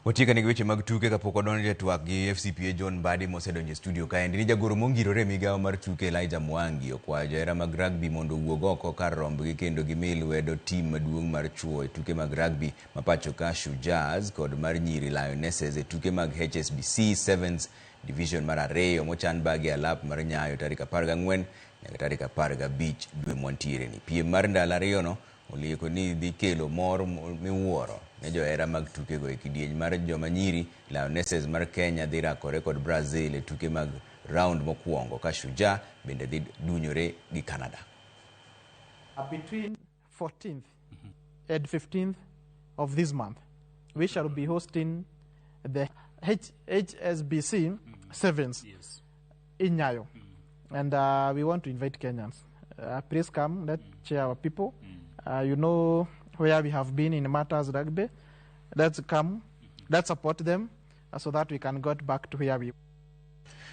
Watiekani gi weche mag tuke kapok wadonjo e twak gi FCPA John Mbadi mosedonjo e studio kaendi ni jagoro mongirore e migawo mar tuke Elijah Mwangi okwayo johera mag rugby mondo owuog oko kar rombgi kendo gimi lwedo tim maduong' mar chuo e tuke mag rugby ma pacho ka Shujaz kod mar nyiri Lionesses e tuke mag HSBC Sevens Division mar ariyo mochan bagi alap mar Nyayo tarik 14 nyaka tarik 15 dwe mwantiere ni. Piem mar ndalo ariyono olieko ni dhi kelo mor miwuoro ne johera mag tukego e kidieny mar joma nyiri Lionesses mar Kenya dhi rakore kod Brazil e tuke mag round mokwongo ka Shujaa bende dhi dunyore gi Canada. Between 14th and 15th of this month, we shall be hosting the HSBC Sevens in Nyayo. And we want to invite Kenyans. Please come, let's cheer our people. You know where we have been in matters rugby. Let's come, let's support them so that we can get back to where we